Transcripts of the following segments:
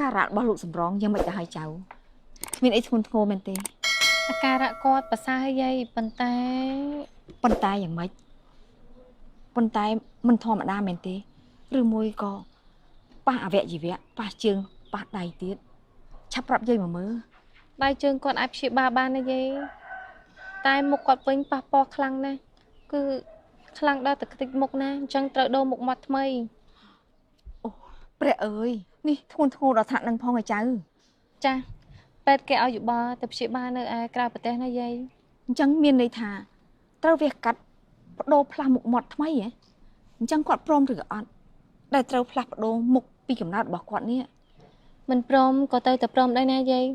ការៈរបស់លោកសំរងយ៉ាងម៉េចទៅហើយចៅគ្មានអីធ្ងន់ធ្ងរមែនទេ អាការៈគាត់ប្រសើរហើយយាយប៉ុន្តែ ប៉ុន្តែយ៉ាងម៉េចប៉ុន្តែមិនធម្មតាមែនទេឬមួយក៏ប៉ះអវយវៈប៉ះជើងប៉ះដៃទៀតឆាប់ប្រាប់យាយមកមើល ដៃជើងគាត់អាចព្យាបាលបានណាយាយតែមុខគាត់វិញប៉ះពាល់ខ្លាំងណាស់គឺខ្លាំងដល់តែខ្ទេចមុខណាអញ្ចឹងត្រូវដូរមុខមាត់ថ្មី អូព្រះអើយនេះធ្ងន់ធ្ងរដល់ថ្នាក់នឹងផងឯចៅ ចាពេទ្យគេឲ្យយោបល់ទៅព្យាបាលនៅឯក្រៅប្រទេសណាយាយ អញ្ចឹងមានន័យថាត្រូវវះកាត់បដូរផ្លាស់មុខមាត់ថ្មីហ៎អញ្ចឹងគាត់ព្រមឬអត់ដែលត្រូវផ្លាស់ប្ដូរមុខពីកំណើតរបស់គាត់នេះ មិនព្រមក៏ទៅតែព្រមដែរណាយាយ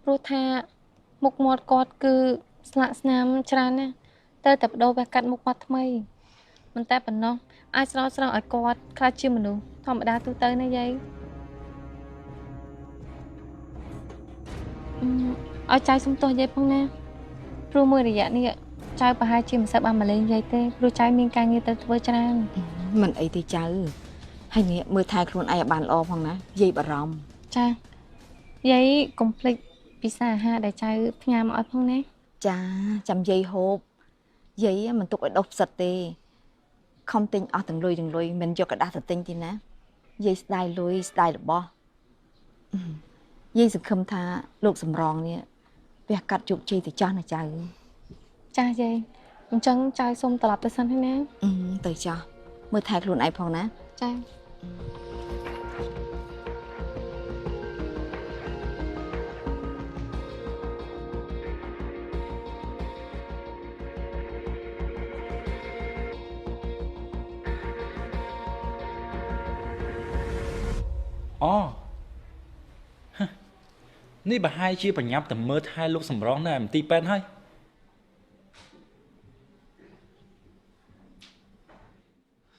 ព្រោះថាមុខមាត់គាត់គឺស្លាកស្នាមច្រើនណាស់ត្រូវតែបដូរវះកាត់មុខមាត់ថ្មីមិនតែប៉ុណ្ណោះអាចស្រោចស្រង់ឲ្យគាត់ក្លាយជាមនុស្សធម្មតាទូទៅណាយាយឲ្យចៅសុំទោសយាយផងណាព្រោះមួយរយៈនេះចៅប្រហែលជាមិនសូវបានមកលេងយាយទេព្រោះចៅមានការងារត្រូវធ្វើច្រើន មិនអីទេចៅហើយនេះមើលថែខ្លួនឯងឲ្យបានល្អផងណាយាយបារម្ភ ចាយាយកុំភ្លេចពិសាអាហារដែលចៅផ្ញើមកឲ្យផងណា ចាចាំយាយហូបយាយមិនទុកឲ្យដុសផ្សិតទេខំទិញអស់ទាំងលុយទាំងលុយមិនយកក្រដាសទៅទិញទេណាយាយស្ដាយលុយស្ដាយរបស់យាយសង្ឃឹមថាលោកសំរងនេះវះកាត់ជោគជ័យទៅចាស់ណាចៅ ចាយាយអញ្ចឹងចៅសុំត្រឡប់ទៅសិនហើយណា ទៅចាស់មើលថែខ្លួនឯងផងណា ចា អូនេះប្រហែលជាបញ្ញាប់តែមើលថែលោកសំរងនៅឯមន្ទីរពេទ្យហើយ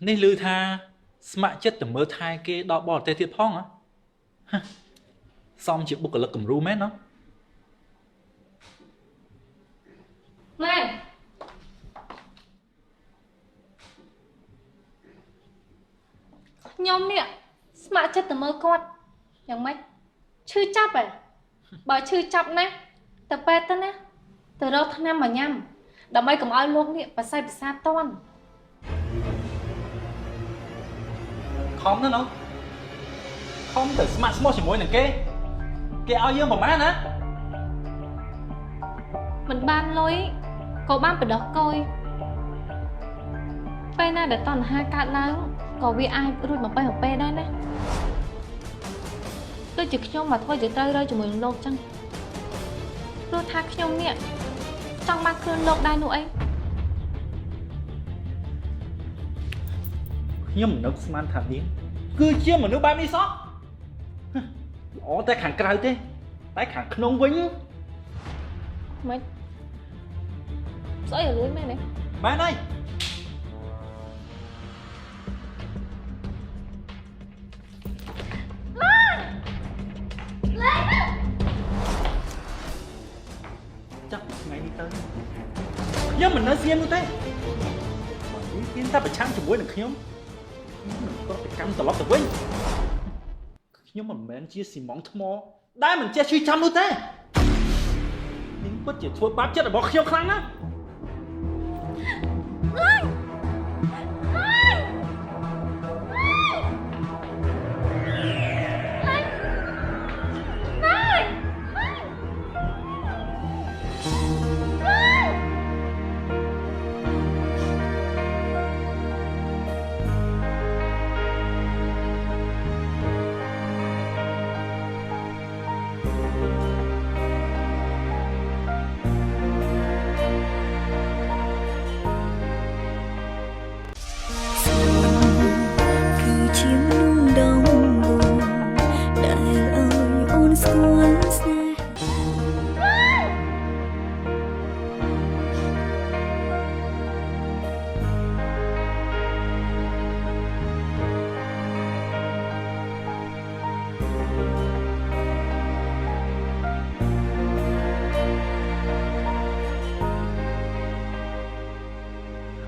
នេះឮថាស្ម័គ្រចិត្តទៅមើលថែគេដល់បរទេសទៀតផងហ៎សមជាបុគ្គលិកគំរូមែនណ៎ ម៉ែខ្ញុំនេះស្ម័គ្រចិត្តទៅមើលគាត់យ៉ាងម៉េចឈឺចាប់ហ៎បើឈឺចាប់ណាស់ទៅពេទ្យទៅណាទៅរកថ្នាំមកញ៉ាំដើម្បីកុំឲ្យលោកនេះបស័យប្រសាទតន់ ខំណាស់ណ៎ខំទៅស្ម័គ្រស្មោះជាមួយនឹងគេគេឲ្យយើងប្រមាណណា មិនបានលុយក៏បានបដោះកយពេលណាដែលតណ្ហាកើតឡើងក៏វាអាចរួចមកពេលមកពេលដែរណាដូចជាខ្ញុំមកធ្វើជាត្រូវរើជាមួយនឹងលោកចឹងព្រោះថាខ្ញុំនេះចង់បានខ្លួនលោកដែរនោះអី ខ្ញុំមិននឹកស្មានថានាងគឺជាមនុស្សបែបនេះសោះល្អតែខាងក្រៅទេតែខាងក្នុងវិញ មិនស្អីឲ្យលួយមែនទេ មែនហើយចាប់ថ្ងៃនេះទៅខ្ញុំមិននៅស្ងៀមនោះទេបើនេះហ៊ានតែប្រឆាំងជាមួយនឹងខ្ញុំខ្ញុំនឹងប្រតិកម្មត្រឡប់ទៅវិញខ្ញុំមិនមែនជាស៊ីម៉ងថ្មដែលមិនចេះឈឺចាំនោះទេនាងពិតជាធ្វើបាបចិត្តរបស់ខ្ញុំខ្លាំងណាស់ គឺជាមនុស្សដំបូងដែលឲ្យអូនស្គាល់ស្នេហ៍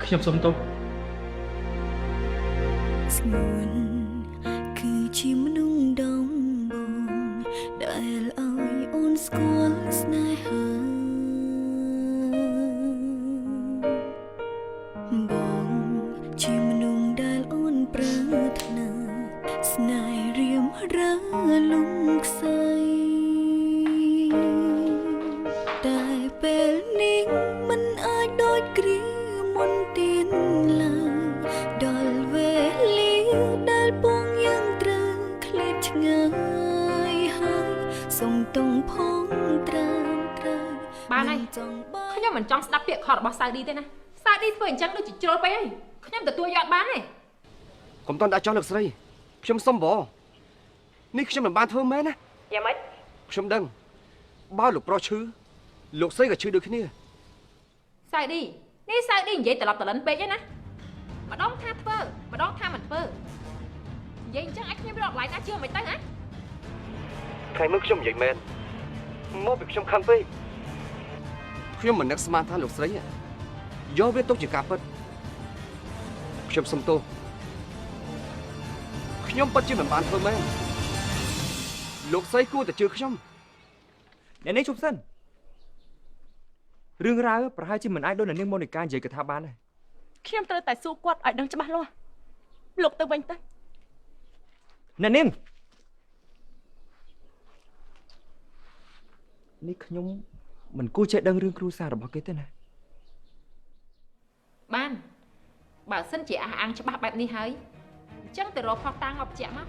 ខ្ញុំសុំទោស ស្ងួនគឺជាមនុស្សដំបូង ដែលឲ្យអូនស្គាល់ស្នេហាបងជាមនុស្សដែលអូនប្រាថ្នាស្នេហ៍រៀមរើលំខ្សែតែពេលនេះមិនអាចដូចគ្រាមុនទៀតឡើយដល់វេលាដែលពងយើងត្រូវឃ្លាតឆ្ងាយហើយសូមតុងផងត្រាំត្រើយ បានហើយ មិនចង់បាន ខ្ញុំមិនចង់ស្ដាប់ពាក្យខករបស់សៅឌីទេណាសៅឌីធ្វើអញ្ចឹងដូចជាជ្រុលពេកហើយខ្ញុំទទួលយកអត់បានទេ កុំតន់ដាក់ចោលលោកស្រីខ្ញុំសុំបនេះខ្ញុំមិនបានធ្វើមែនណា យ៉ាងម៉េច ខ្ញុំដឹងបើលោកប្រុសឈឺលោកស្រីក៏ឈឺដូចគ្នា សៅឌីនេះសៅឌីនិយាយត្រឡប់ត្រលិនពេកហើយណាម្ដងថាធ្វើម្ដងថាមិនធ្វើនិយាយអញ្ចឹងឲ្យខ្ញុំរកកន្លែងណាជឿមិនទៅហ៎ ថ្ងៃមុនខ្ញុំនិយាយមែនមកពីខ្ញុំខឹងពេកខ្ញុំមិននឹកស្មានថាលោកស្រីយកវាទុកជាការពិតខ្ញុំសុំទោសខ្ញុំពិតជាមិនបានធ្វើមែនលោកស្រីគួរតែជឿខ្ញុំ អ្នកនាងជប់សិនរឿងរ៉ាវប្រហែលជាមិនអាចដូចអ្នកនាងម៉ូនីកានិយាយកថាបានដែរ ខ្ញុំត្រូវតែសួរគាត់ឲ្យដឹងច្បាស់លាស់លោកទៅវិញទៅ អ្នកនាងនេះខ្ញុំមិនគួរចេះដឹងរឿងគ្រួសាររបស់គេទេណា បានបើសិនជាអះអាងច្បាស់បែបនេះហើយអញ្ចឹងទៅរកផុសតាងមកបញ្ជាក់មក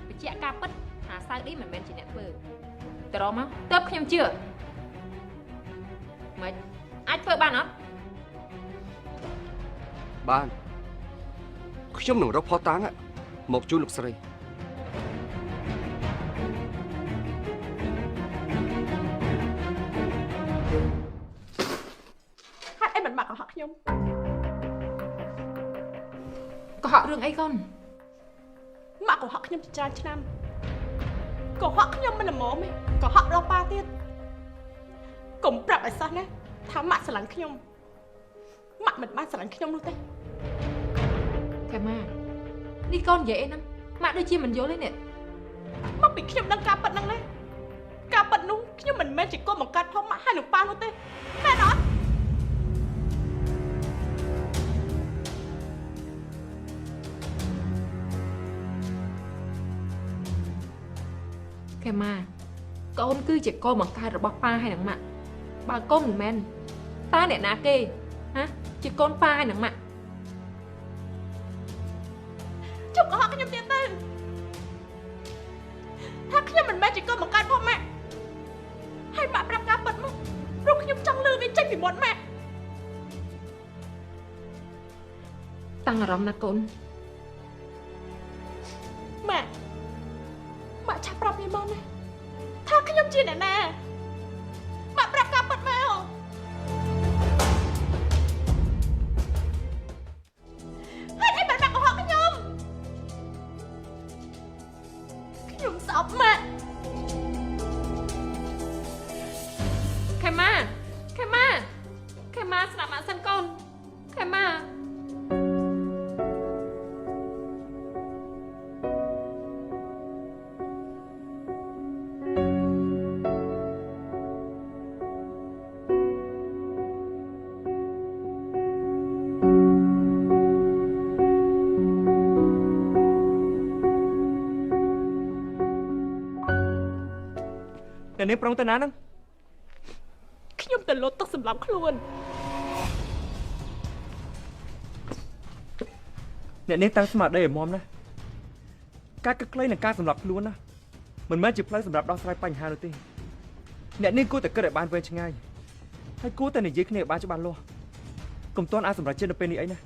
បញ្ជាក់ការពិតថាសៅឌីមិនមែនជាអ្នកធ្វើទៅរកមកទើបខ្ញុំជឿម៉េចអាចធ្វើបានអត់ បានខ្ញុំនឹងរកផុសតាងមកជូនលោកស្រី ហេតុអីមិនបាក់កុហកខ្ញុំ កុហករឿងអីកូន ម៉ាក់កុហកខ្ញុំជាច្រើនឆ្នាំកុហកខ្ញុំមិនល្មមទេកុហកដល់ប៉ាទៀតកុំប្រាប់ឲ្យសោះណាថាម៉ាក់ស្រឡាញ់ខ្ញុំម៉ាក់មិនបានស្រឡាញ់ខ្ញុំនោះទេ ខេម៉ានេះកូននិយាយអីហ្នឹងម៉ាក់ដូចជាមិនយល់ទេនេះ មកពីខ្ញុំដឹងការពិតហ្នឹងណាការពិតនោះខ្ញុំមិនមែនជាកូនបង្កើតផងម៉ាក់ហើយនឹងប៉ានោះទេមែនអត់ ខេម៉ាកូនគឺជាកូនបង្កើតរបស់ប៉ាហើយនឹងម៉ាក់បើកូនមិនមែនតើអ្នកណាគេហ៎ជាកូនប៉ាហើយនឹងម៉ាក់ ជប់កុហកខ្ញុំទៀតទៅថាខ្ញុំមិនមែនជាកូនបង្កើតផងម៉ាក់ហើយម៉ាក់ប្រាប់ការពិតមកព្រោះខ្ញុំចង់លឺវាចេញពីមាត់ម៉ាក់ តាំងអារម្មណ៍ណាកូន ម៉ាក់ម៉ាក់ឆាប់ប្រាប់វាមកណាថាខ្ញុំជាអ្នកណាម៉ាក់ប្រាប់ការពិតមកហេតុអីបានម៉ាក់កុហកខ្ញុំខ្ញុំស្អប់ម៉ាក់ ខេម៉ាខេម៉ាខេម៉ាស្ដាប់ម៉ាក់សិនកូនខេម៉ា អ្នកនាងប្រុងទៅណាហ្នឹង ខ្ញុំទៅលត់ទឹកសម្លាប់ខ្លួន អ្នកនាងតាំងស្មារតីឲ្យមាំណាការគិតខ្លីនិងការសម្លាប់ខ្លួនណាមិនមែនជាផ្លូវសម្រាប់ដោះស្រាយបញ្ហានោះទេអ្នកនាងគួរតែគិតឲ្យបានវែងឆ្ងាយហើយគួរតែនិយាយគ្នាឲ្យបានច្បាស់លាស់កុំទាន់អាចសម្រេចចិត្តនៅពេលនេះអីណា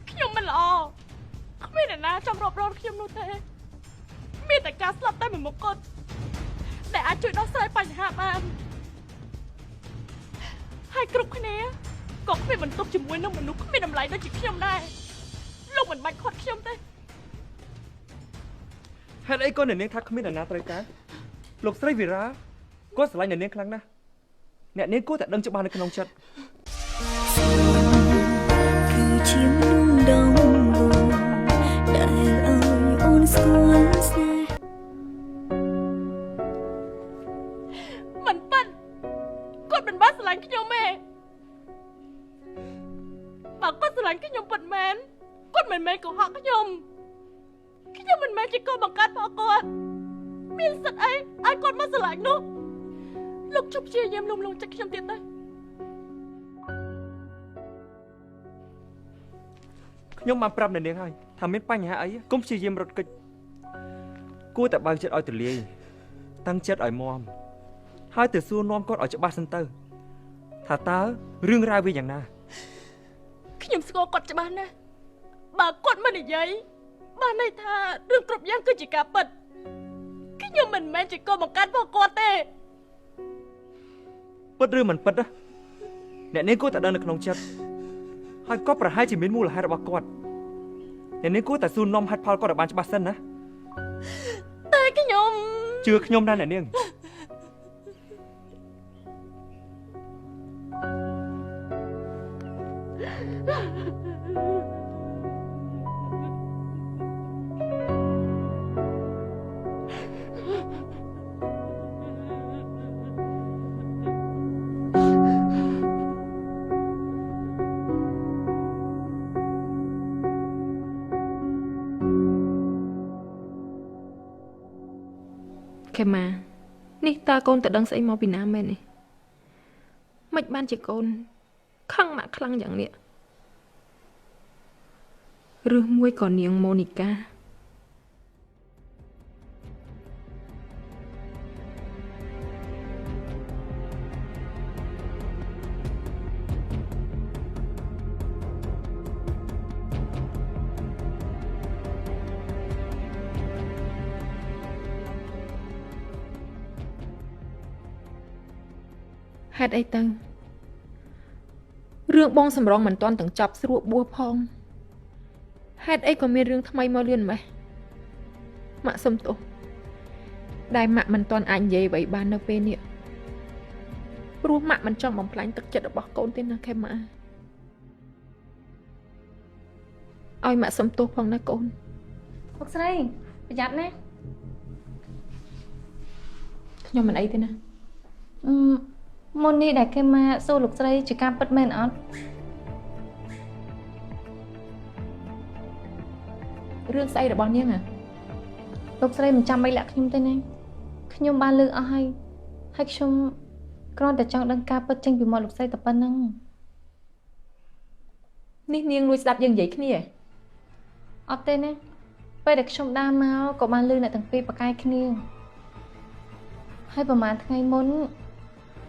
ខ្ញុំមិនល្អគ្មានអ្នកណាចង់រាប់រងខ្ញុំនោះទេមានតែការស្លាប់តែមួយមុខគត់ដែលអាចជួយដោះស្រាយបញ្ហាបានហើយគ្រប់គ្នាក៏គ្មានបន្ទប់ជាមួយនឹងមនុស្សគ្មានតម្លៃដូចជាខ្ញុំដែរលោកមិនបាច់ខាត់ខ្ញុំទេ ហេតុអីក៏អ្នកនាងថាគ្មានអ្នកណាត្រូវការលោកស្រីវីរ៉ាគាត់ស្រឡាញ់អ្នកនាងខ្លាំងណាស់អ្នកនាងគួរតែដឹងច្បាស់នៅក្នុងចិត្ត គឺជាមនុស្សដំបូងដែលឲ្យអូន ស្គាល់ស្នេហ៍ មិនប៉ិនគាត់មិនបានស្រឡាញ់ខ្ញុំទេបើគាត់ស្រឡាញ់ខ្ញុំពិតមែនគាត់មិនមែនកុហកខ្ញុំខ្ញុំមិនមែនជាកូនបង្កើតរបស់គាត់មានសិទ្ធិអីឲ្យគាត់មកស្រឡាញ់នោះលោកជប់ព្យាយាមលំលងចិត្តខ្ញុំទៀតទៅ ខ្ញុំបានប្រាប់អ្នកនាងហើយថាមានបញ្ហាអីកុំព្យាយាមរត់គេចគួរតែបើកចិត្តឲ្យទូលាយតាំងចិត្តឲ្យមាំហើយទៅសួរនាំគាត់ឲ្យច្បាស់សិនទៅថាតើរឿងរ៉ាវវាយ៉ាងណា ខ្ញុំស្គាល់គាត់ច្បាស់ណាស់បើគាត់មិននិយាយបានន័យថារឿងគ្រប់យ៉ាងគឺជាការពិតខ្ញុំមិនមែនជាកូនបង្កើតរបស់គាត់ទេ ពិតឬមិនពិតណាអ្នកនាងគួរតែដឹងនៅក្នុងចិត្តហើយក៏ប្រហែលជាមានមូលហេតុរបស់គាត់អ្នកនាងគួរតែសួរនាំហេតុផលគាត់ឲ្យបានច្បាស់សិនណា តែខ្ញុំ ជឿខ្ញុំណាអ្នកនាង ខេម៉ានេះតើកូនទៅដឹងស្អីមកពីណាមែននេះមិនបានជាកូនខឹងម៉ាក់ខ្លាំងយ៉ាងនេះឬមួយក៏នាងម៉ូនីកាហេតុអីទៅរឿងបងសម្រងមិនទាន់ទាំងចប់ស្រួលបួសផងហេតុអីក៏មានរឿងថ្មីមកលឿនម៉េះម៉ាក់សុំទោសដែលម៉ាក់មិនទាន់អាចនិយាយអ្វីបាននៅពេលនេះព្រោះម៉ាក់មិនចង់បំផ្លាញទឹកចិត្តរបស់កូនទេណាខេម៉ាឲ្យម៉ាក់សុំទោសផងណាកូន លោកស្រីប្រយ័ត្នណា ខ្ញុំមិនអីទេណា មុននេះដែលគេមកសួរលោកស្រីជាការពិតមែនអត់ រឿងស្អីរបស់នាង លោកស្រីមិនចាំបាច់លាក់ខ្ញុំទេណាខ្ញុំបានលើកអស់ហើយហើយខ្ញុំគ្រាន់តែចង់ដឹងការពិតចេញពីមាត់លោកស្រីតែប៉ុណ្្នឹង នេះនាងលួចស្ដាប់យើងនិយាយគ្នា អត់ទេណាពេលដែលខ្ញុំដើរមកក៏បានលើអ្នកទាំងពីរប្រកែកគ្នាហើយប្រហែលថ្ងៃមុន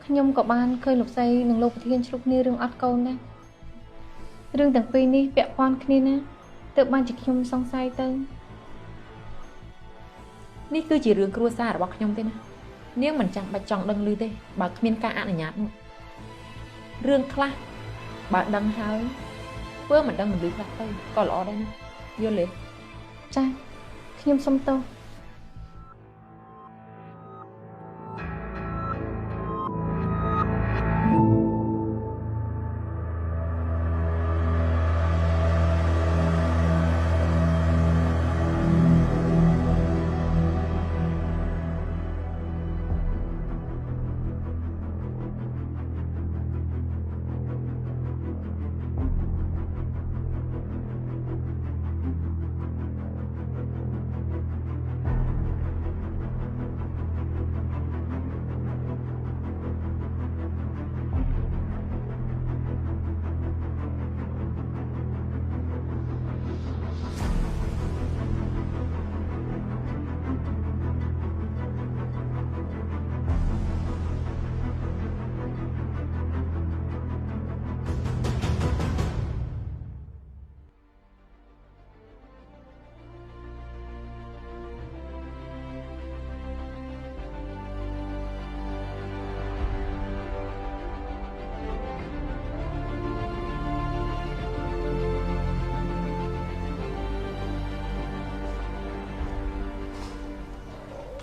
ខ្ញុំក៏បានឃើញលោកស្រីនិងលោកប្រធានឆ្លុះគ្នារឿងអត់កូនដែររឿងទាំងពីរនេះពាក់ព័ន្ធគ្នាណាទើបបានជាខ្ញុំសង្ស័យទៅ នេះគឺជារឿងគ្រួសាររបស់ខ្ញុំទេណានាងមិនចាំបាច់ចង់ដឹងឮទេបើគ្មានការអនុញ្ញាតនោះរឿងខ្លះបើដឹងហើយធ្វើមិនដឹងមិនឮខ្លះទៅក៏ល្អដែរណាយល់ទេ ចាខ្ញុំសុំទោស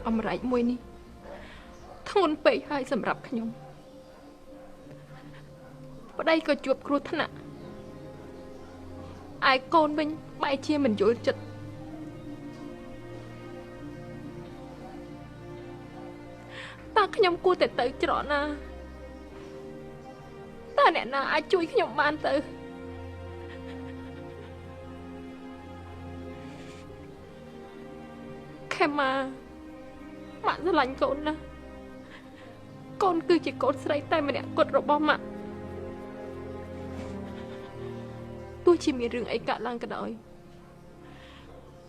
អមរែកមួយនេះធ្ងន់ពេកហើយសម្រាប់ខ្ញុំប្តីក៏ជួបគ្រោះថ្នាក់ឯកូនវិញបែរជាមិនយល់ចិត្ត តើខ្ញុំគួរតែទៅច្រកណាតើអ្នកណាអាចជួយខ្ញុំបានទៅខេម៉ាម៉ាក់ស្រឡាញ់កូនណាស់កូនគឺជាកូនស្រីតែម្នាក់គត់របស់ម៉ាក់ទោះជាមានរឿងអីកើតឡើងក៏ដោយ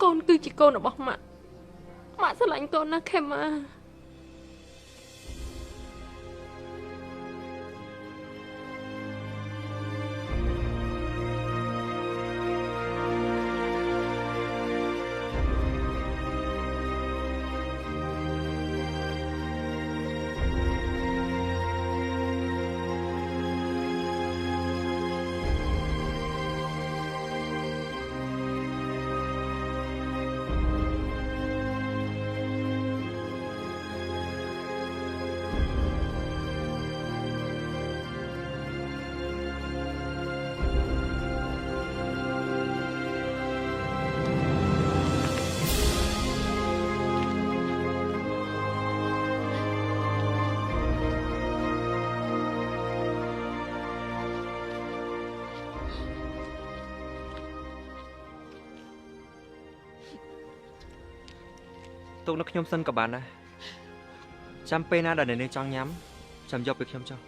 កូនគឺជាកូនរបស់ម៉ាក់ម៉ាក់ស្រឡាញ់កូនណាស់ខេម៉ា ទុកនៅខ្ញុំសិនក៏បានដែរចាំពេលណាដែលអ្នកនាងចង់ញ៉ាំចាំយកពីខ្ញុំចុះ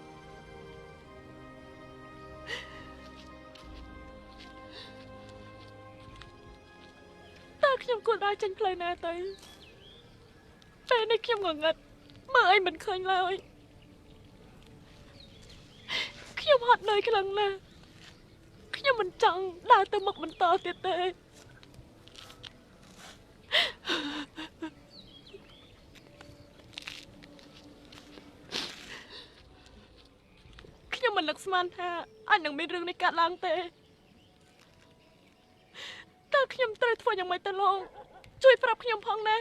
តើខ្ញុំគួរដើរចេញផ្លូវណាទៅពេលនេះខ្ញុំងងឹតមើលអីមិនឃើញឡើយខ្ញុំហត់នឿយខ្លាំងណាស់ខ្ញុំមិនចង់ដើរទៅមុខបន្តទៀតទេខ្ញុំមិននឹកស្មានថាអាចនឹងមានរឿងនេះកើតឡើងទេតើខ្ញុំត្រូវធ្វើយ៉ាងម៉េចទៅលោកជួយប្រាប់ខ្ញុំផងណា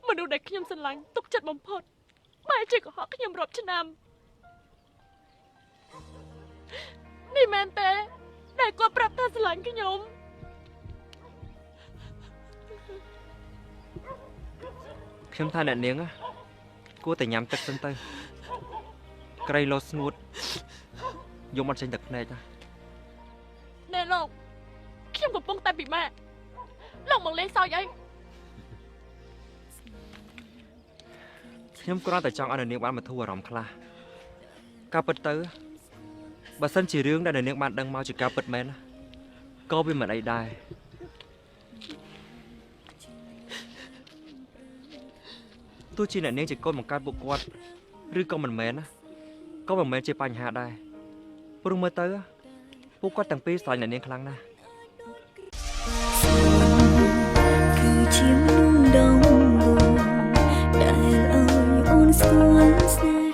មនុស្សដែលខ្ញុំស្រឡាញ់ទុកចិត្តបំផុតបែរជាកុហកខ្ញុំរាប់ឆ្នាំនេះមែនទេដែលគាត់ប្រាប់ថាស្រឡាញ់ខ្ញុំខ្ញុំថាអ្នកនាងគួរតែញ៉ាំទឹកសិនទៅក្រៃលោស្ងួតយកមកចេញទឹកភ្នែកណាណែលោកខ្ញុំកំពុងតែពិបាកលោកមកលេងសើចអីខ្ញុំគ្រាន់តែចង់ឲ្យអ្នកនាងបានបន្ធូរអារម្មណ៍ខ្លះការពិតទៅបើសិនជារឿងដែលអ្នកនាងបានដឹងមកជាការពិតមែនក៏វាមិនអីដែរទោះជាអ្នកនាងជាកូនបង្កើតពួកគាត់ឬក៏មិនមែនណាក៏មិនមែនជាបញ្ហាដែរព្រោះមើលទៅពួកគាត់ទាំងពីរស្រឡាញ់អ្នកនាងខ្លាំងណាស់គឺជាមនុស្សដំបូងដែលឲ្យអូនស្គាល់ស្នេហ៍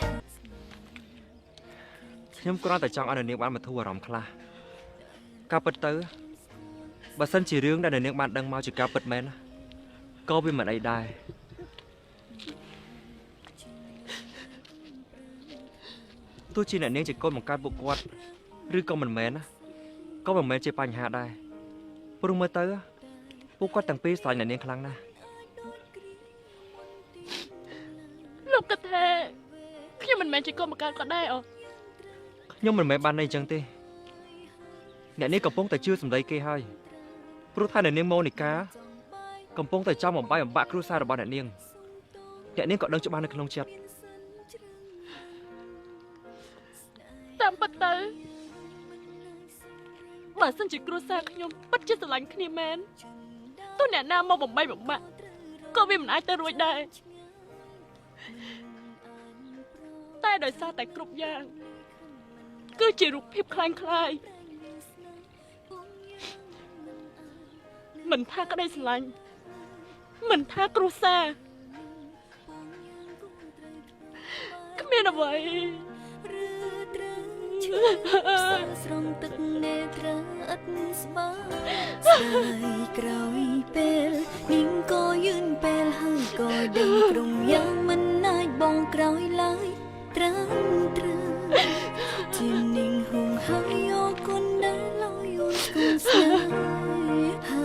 ខ្ញុំគ្រាន់តែចង់ឲ្យអ្នកនាងបានបន្ធូរអារម្មណ៍ខ្លះការពិតទៅបើសិនជារឿងដែលអ្នកនាងបានដឹងមកជាការពិតមែនក៏វាមិនអីដែរទោះជាអ្នកនាងជាកូនបង្កើតពួកគាត់ឬក៏មិនមែនណាក៏មិនមែនជាបញ្ហាដែរព្រោះមើលទៅពួកគាត់ទាំងពីរស្រឡាញ់អ្នកនាងខ្លាំងណាស់លោកគិតថាខ្ញុំមិនមែនជាកូនបង្កើតគាត់ដែរអូខ្ញុំមិនមែនបានន័យអញ្ចឹងទេអ្នកនាងកំពុងតែជឿសម្ដីគេហើយព្រោះថាអ្នកនាងម៉ូនីកាកំពុងតែចង់បំបាយបំបាក់គ្រួសាររបស់អ្នកនាងអ្នកនាងក៏ដឹងច្បាស់នៅក្នុងចិត្តតាមពិតទៅបើសិនជាគ្រួសារខ្ញុំពិតជាស្រឡាញ់គ្នាមែនទោះអ្នកណាមកបំបីបំបាក់ក៏វាមិនអាចទៅរួចដែរតែដោយសារតែគ្រប់យ៉ាងគឺជារូបភាពคล้ายៗមិនថាក្តីស្រឡាញ់មិនថាគ្រួសារគ្មានអ្វី ស្រង់ទឹកនេត្រាឥតស្បាស្ដាយក្រោយពេលនាងក៏យឺនពេលហើយក៏ដឹងក្រុមយ៉ាងមិនអាចបងក្រោយឡើយត្រាំត្រើជានាងហងហើយអរគុណដែលឡើយអូនស្គាល់ស្នេហា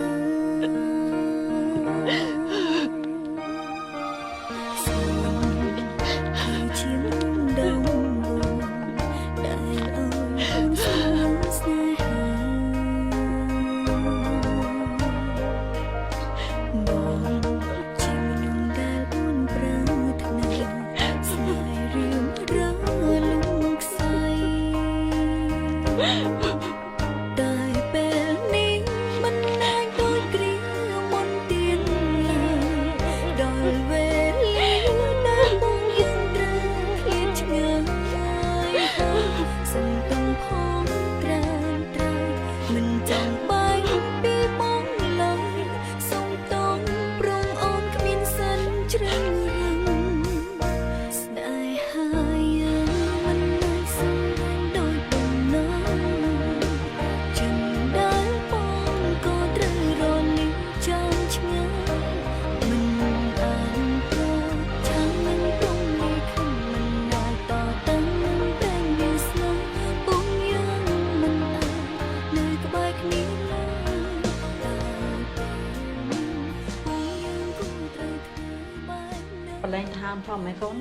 ហើមផងម៉េះកូន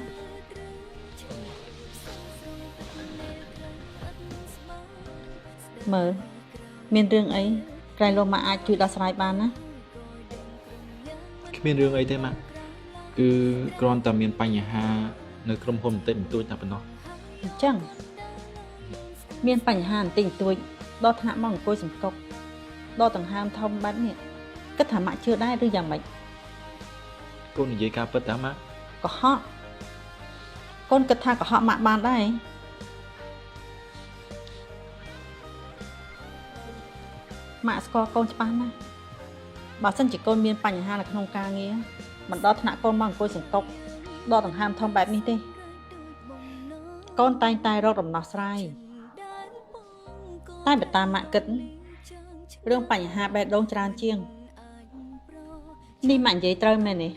មើលមានរឿងអីក្រែងលោម៉ាក់អាចជួយដោះស្រាយបានណា គ្មានរឿងអីទេម៉ាក់គឺគ្រាន់តែមានបញ្ហានៅក្រុមហ៊ុនបន្តិចបន្តួចតែប៉ុណ្ណោះ អញ្ចឹងមានបញ្ហាបន្តិចបន្តួចដល់ថ្នាក់មកអង្គុយសង្កុកដល់ដង្ហើមធំបែបនេះគិតថាម៉ាក់ជឿដែរឬយ៉ាងម៉េច កូននិយាយការពិតតាម៉ាក់ កុហកកូនគិតថាកុហកម៉ាក់បានដែរម៉ាក់ស្គាល់កូនច្បាស់ណាស់បើសិនជាកូនមានបញ្ហានៅក្នុងការងារមិនដល់ថ្នាក់កូនមកអង្គុយសង្កុកដល់ដង្ហើមធំបែបនេះទេកូនតែងតែរកដំណោះស្រាយតែបើតាមម៉ាក់គិតរឿងបញ្ហាបេះដូងច្រើនជាងនេះម៉ាក់និយាយត្រូវមែនទេ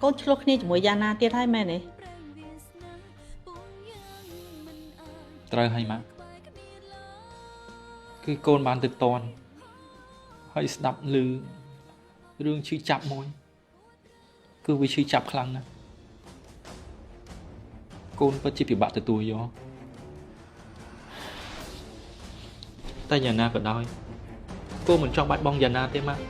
កូនឆ្លោះគ្នាជាមួយយ៉ាណាទៀតហើយមែនទេ ត្រូវហើយម៉ាក់គឺកូនបានទៅតន់ហើយស្ដាប់ឮរឿងឈឺចាប់មួយគឺវាឈឺចាប់ខ្លាំងណាស់កូនពិតជាពិបាកទទួលយកតែយ៉ាងណាក៏ដោយកូនមិនចង់បាត់បង់យ៉ាងណាទេម៉ាក់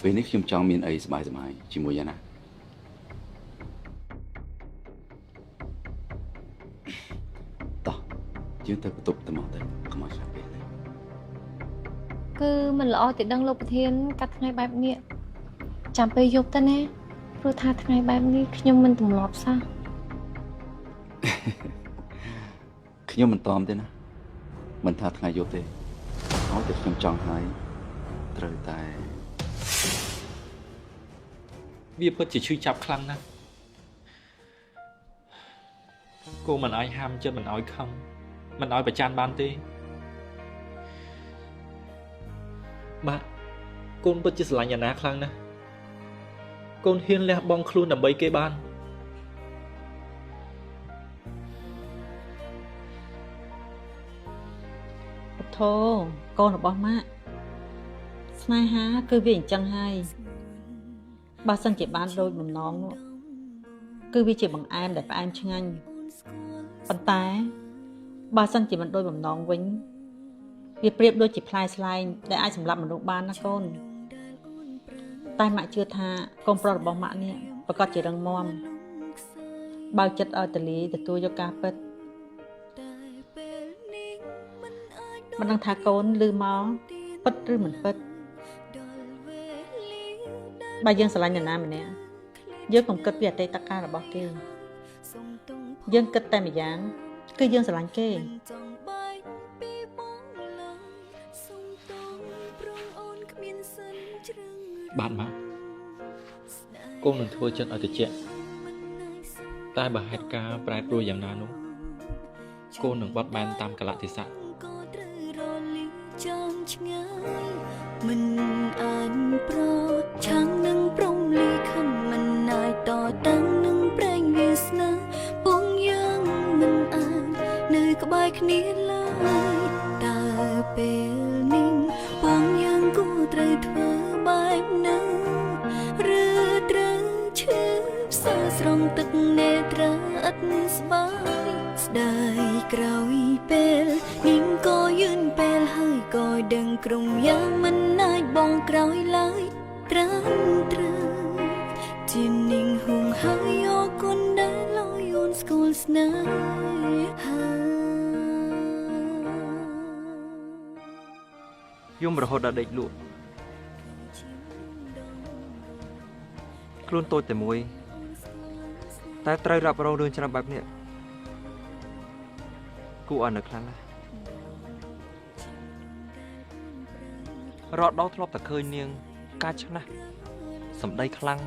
ពេលនេះខ្ញុំចង់មានអីសប្បាយសប្បាយជាមួយយ៉ាណាតោះយើងទៅបន្ទប់ទៅមកទៅកុំឲ្យខាតពេលណា គឺមិនល្អទេដឹងលោកប្រធានកាត់ថ្ងៃបែបនេះចាំពេលយប់ទៅណាព្រោះថាថ្ងៃបែបនេះខ្ញុំមិនទម្លាប់សោះ ខ្ញុំមិនតอมទេណាមិនថាថ្ងៃយប់ទេឲ្យតែខ្ញុំចង់ហើយត្រូវតែ វាពិតជាឈឺចាប់ខ្លាំងណាស់គូមិនឲ្យហាមចិត្តមិនឲ្យខឹងមិនឲ្យប្រច័នបានទេបាទកូនពិតជាស្រឡាញ់យ៉ាណាខ្លាំងណាស់កូនហ៊ានលះបង់ខ្លួនដើម្បីគេបាន ពុទ្ធោកូនរបស់ម៉ាក់ស្នេហាគឺវាអញ្ចឹងហើយបើសិនជាបានដូចបំណងនោះគឺវាជាបង្អែមដែលផ្អែមឆ្ងាញ់ប៉ុន្តែបើសិនជាមិនដូចបំណងវិញវាប្រៀបដូចជាផ្លែស្លែងដែលអាចសម្លាប់មនុស្សបានណាកូនតែម៉ាក់ជឿថាកូនប្រុសរបស់ម៉ាក់នេះប្រកាសជារឹងមាំបើកចិត្តឲ្យតលីទទួលយកការពិតមិនដឹងថាកូនឮមកពិតឬមិនពិតបើយើងស្រឡាញ់នរណាម្នាក់យើងកុំគិតពីអតីតកាលរបស់គេយើងគិតតែម្យ៉ាងគឺយើងស្រឡាញ់គេ បាទម៉ាក់កូននឹងធ្វើចិត្តឲ្យត្រជាក់តែបើហេតុការណ៍ប្រែប្រួលយ៉ាងណានោះកូននឹងបត់បែនតាមកលៈទេសៈ ក៏ត្រូវរលីចាំឆ្ងាយមិនអាចប្រឆាំងនឹងព្រំលិខិនមិនអាចតតាំងនឹងប្រែងវាសនាពងយើងមិនអាចនៅក្បែរគ្នាឡើយតើពេលនេះពងយើងគួរត្រូវធ្វើបែបណាឬត្រូវឈឺផ្សាស្រង់ទឹកនេត្រាឥតស្បាយស្ដាយក្រោយពេលនាងក៏យឺនពេលហើយក៏ដឹងក្រុមយ៉ាងមិនអាចបងក្រោយឡើយត្រាំត្រឹមជានាងហួងហើយអរគុណដែលលយអូនស្គាល់ស្នេហា យំរហូតដល់ដេកលក់ខ្លួនតូចតែមួយតែត្រូវរ៉ាប់រងរឿងច្រើនបែបនេះគួរឲ្យនៅខ្លាំងណាស់រត់ដល់ធ្លាប់តែឃើញនាងកាចឆ្នះសម្ដីខ្លាំង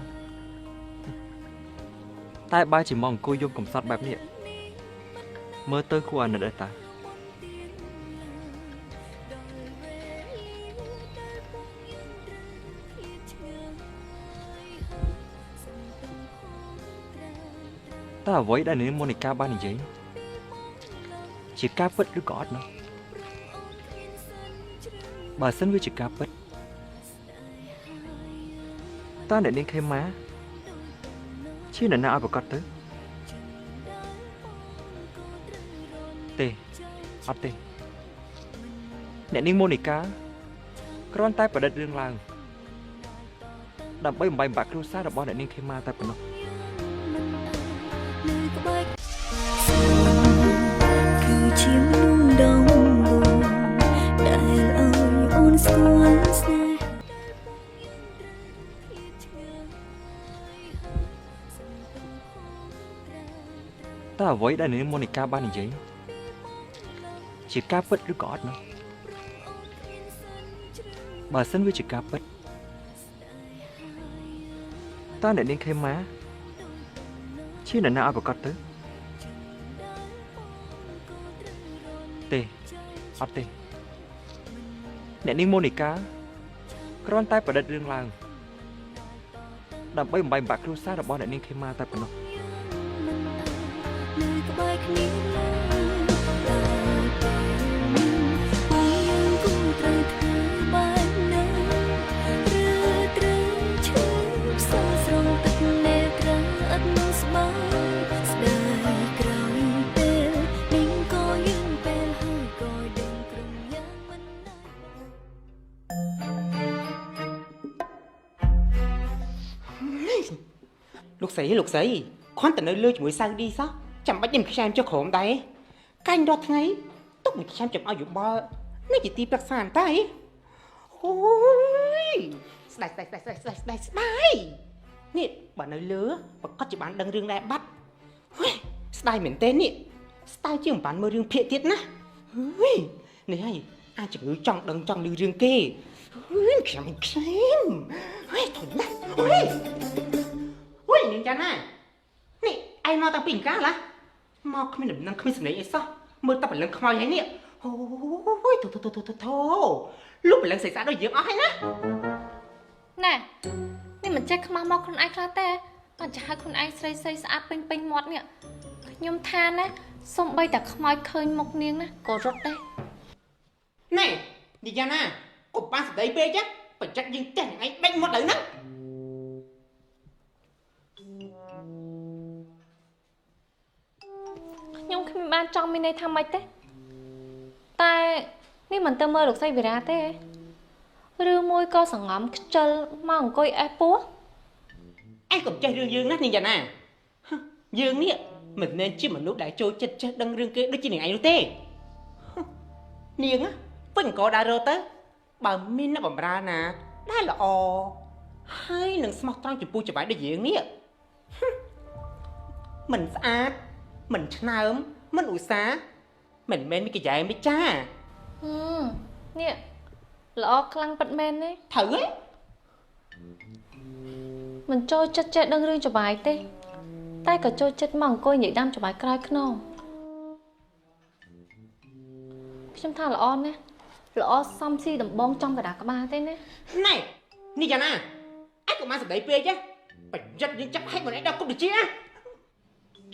តែបែរជាមកអង្គុយយំកំសត់បែបនេះមើលទៅគួរអាណិតដែរតាតើអ្វីដែលនាងម៉ូនីកាបាននិយាយជាការពិតឬក៏អត់នោះ បើសិនវាជាការពិតតើអ្នកនាងខេម៉ាជានរណាឲ្យប្រកាសទៅទេអត់ទេអ្នកនាងម៉ូនីកាគ្រាន់តែប្រឌិតរឿងឡើងដើម្បីបំបែកបាក់គ្រួសាររបស់អ្នកនាងខេម៉ាតែប៉ុណ្ណោះ គឺជាមនុស្សដំបូងដែលឲ្យអូនស្គាល់ស្នេហ៍ តើអ្វីដែលនាងម៉ូនីកាបាននិយាយជាការពិតឬក៏អត់នោះបើសិនវាជាការពិតតើអ្នកនាងខេម៉ាជានរណាឲ្យប្រកាសទៅទេអត់ទេអ្នកនាងម៉ូនីកាគ្រាន់តែប្រឌិតរឿងឡើងដើម្បីបំបែកបាក់គ្រួសាររបស់អ្នកនាងខេម៉ាតែប៉ុណ្ណោះ នៅក្បែរគ្នាឡើយតែពេលនេះពួកយើងគួរត្រូវធ្វើបែបណាឬត្រូវឈឺផ្សោស្រងទឹកនេត្រាឥតស្បាយស្ដាយក្រោយពេលនេះក៏យើងពេលហើយក៏ដឹងក្រុមយ៉ាងមិនណា លោកស្រីលោកស្រីគ្រាន់តែនៅលើជាមួយសៅឌីសោះចាំបាច់ខ្ញុំខ្ចែមចុះក្រោមដែរកាញ់រាល់ថ្ងៃទុកមិនខ្ចែមចាំឲ្យយោបល់នេះជាទីប្រឹក្សាអន្តៃអូយស្ដាយស្ដាយស្ដាយស្ដាយស្ដាយស្ដាយស្ដាយនេះបើនៅលើប្រកាសជាបានដឹងរឿងដែរបាត់ហុយស្ដាយមែនទេនេះស្ដាយជាងមិនបានមើលរឿងភាគទៀតណាហុយនេះហើយអាចជំងឺចង់ដឹងចង់ឮរឿងគេហុយខ្ញុំខ្ចែមហុយធំណាស់ហុយហុយនាងចាណានេះឯងមកតាំងពីអង្ការឡាមកគ្មានដំណឹងគ្មានសម្លេងអីសោះមើលតែព្រលឹងខ្មោចហើយនេះអូយធូធូធូធូធូលុបព្រលឹងស្អាតដូចយើងអស់ហើយណា ណែនេះមិនចេះខ្មាស់មកខ្លួនឯងខ្លះទេបានចាស់ឲ្យខ្លួនឯងស្រីស្រីស្អាតពេញពេញមាត់នេះខ្ញុំថាណាសំបីតែខ្មោចឃើញមុខនាងណាក៏រត់ដែរ ណែនិយាយណាកុំបានស្ដីពេកណាបច្ចាច់យើងចេះនឹងឯងដេញមាត់លើហ្នឹង ខ្ញុំគ្មានបានចង់មានន័យថាម៉េចទេតែនេះមិនទៅមើលលោកស្រីវីរ៉ាទេឬមួយក៏សងំខ្ជិលមកអង្គុយអេះពោះ ឯងកុំចេះរឿងយើងណានាងយ៉ាណាយើងនេះមិនមែនជាមនុស្សដែលចូលចិត្តចេះដឹងរឿងគេដូចជានាងឯងនោះទេនាងពេញអង្គដើររទៅបើមានអ្នកបម្រើណាដែលល្អហើយនឹងស្មោះត្រង់ចំពោះចៅហ្វាយដូចយើងនេះមិនស្អាតមិនឆ្នើមមិនឧស្សាហ៍មិនមែនមានកយ៉ែមិនចា នេះល្អខ្លាំងពិតមែនទេ ត្រូវទេ មិនចូលចិត្តចេះដឹងរឿងចៅហ្វាយទេតែក៏ចូលចិត្តមកអង្គុយនិយាយដាំចៅហ្វាយក្រោយខ្នងខ្ញុំថាល្អណាស់ល្អសំស៊ីដំបងចំកណ្ដាលក្បាលទេណា ណែនេះយ៉ាងណាឯងកុំបានសម្ដីពេកទេបច្ចិតយើងចាប់ហែកមកឯងដល់គុំតិច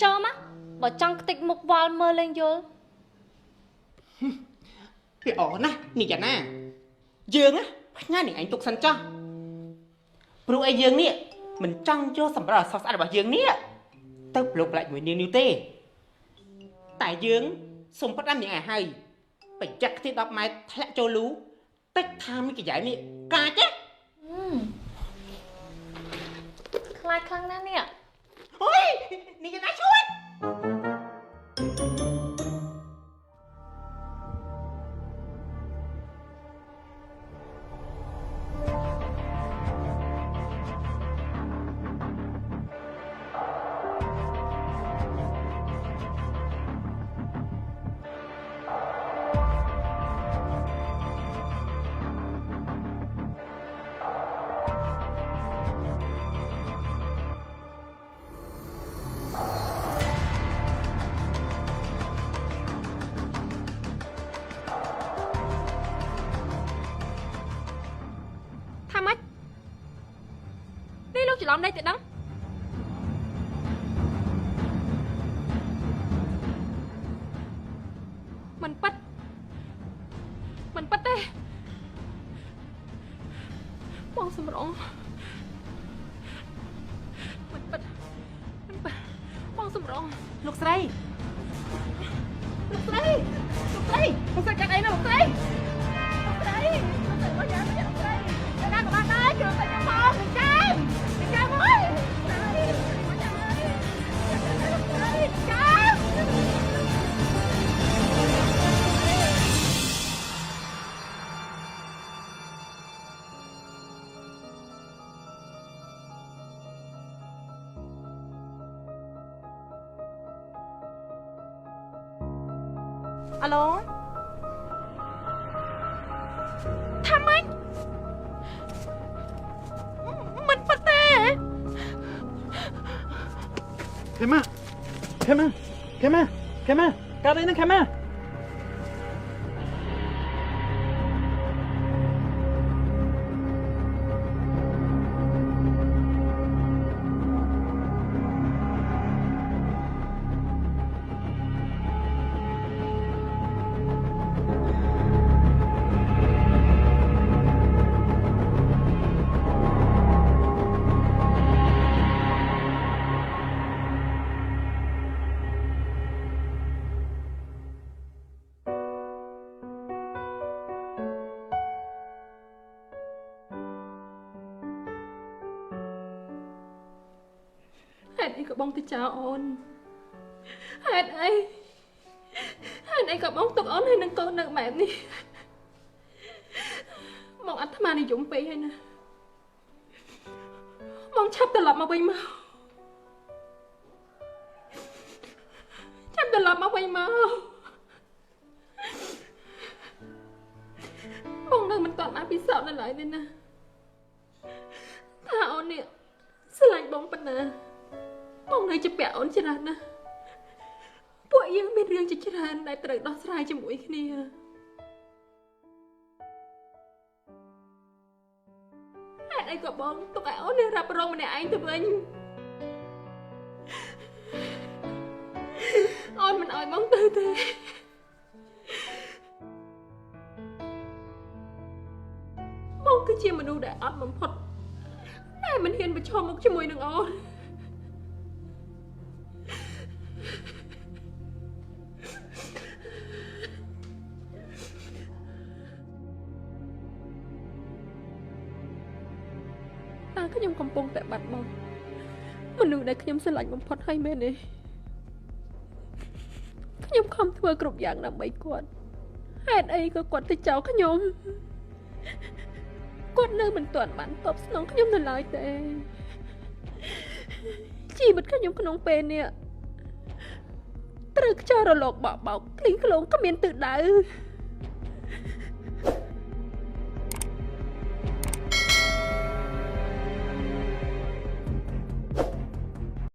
ចូលមកបើចង់ខ្ទេចមុខវល់មើលលេងយល់ វាអណាស់នេះយ៉ាងណាយើងណាផ្ញើនឹងឯងទុកសិនចោះព្រោះឯយើងនេះមិនចង់យកសម្រាប់អសស្អាតរបស់យើងនេះទៅប្រឡូកប្រឡាក់ជាមួយនាងនេះទេតែយើងសូមផ្ដាំនាងឯងហើយបច្ចាក់ខ្ទេច10ម៉ែត្រធ្លាក់ចូលលូតិចថាមានកយ៉ែនេះកាចណា ខ្លាចខ្លាំងណាស់នេះ អូយនេះយ៉ាងណាជួយ ច្រឡំនេះទៅដឹងមិនពិតមិនពិតទេ លោកស្រីលោកស្រីលោកស្រីកាត់អីណាលោកស្រីលោកស្រីលោកស្រីមកយ៉ាងនេះលោកស្រីតែណាក៏បានដែរជួយតែខ្ញុំផងនឹងកែមនឹងកែមអើយមកយ៉ាងនេះលោកស្រីកែមអាឡូថាម៉េចមិនពិតទេខេម៉ាខេម៉ាខេម៉ាខេម៉ាកើតអីហ្នឹងខេម៉ា ហេតុអីក៏បងទៅចោលអូនហេតុអីហេតុអីក៏បងទុកអូនហើយនឹងកូននៅបែបនេះបងអាត្មានិយមពេកហើយណាបងឆាប់ត្រឡប់មកវិញមកឆាប់ត្រឡប់មកវិញមកបងនៅមិនទាន់បានពិសោធន៍នៅឡើយទេណាថាអូននេះស្រឡាញ់បងប៉ុណ្ណាបងនៅជាពាក់អូនច្រើនណាស់ពួកយើងមានរឿងជាច្រើនដែលត្រូវដោះស្រាយជាមួយគ្នាហេតុអីក៏បងទុកឲ្យអូននេះរ៉ាប់រងម្នាក់ឯងទៅវិញអូនមិនឲ្យបងទៅទេបងគឺជាមនុស្សដែលអត់បំផុតតែមិនហ៊ានប្រឈមមុខជាមួយនឹងអូនតើខ្ញុំកំពុងតែបាត់បង់មនុស្សដែលខ្ញុំស្រឡាញ់បំផុតហើយមែនទេខ្ញុំខំធ្វើគ្រប់យ៉ាងដើម្បីគាត់ហេតុអីក៏គាត់ទៅចោលខ្ញុំគាត់នៅមិនទាន់បានតបស្នងខ្ញុំនៅឡើយទេជីវិតខ្ញុំក្នុងពេលនេះត្រូវខ្យល់រលកបក់បោកក្លីងក្លងគ្មានទិសដៅ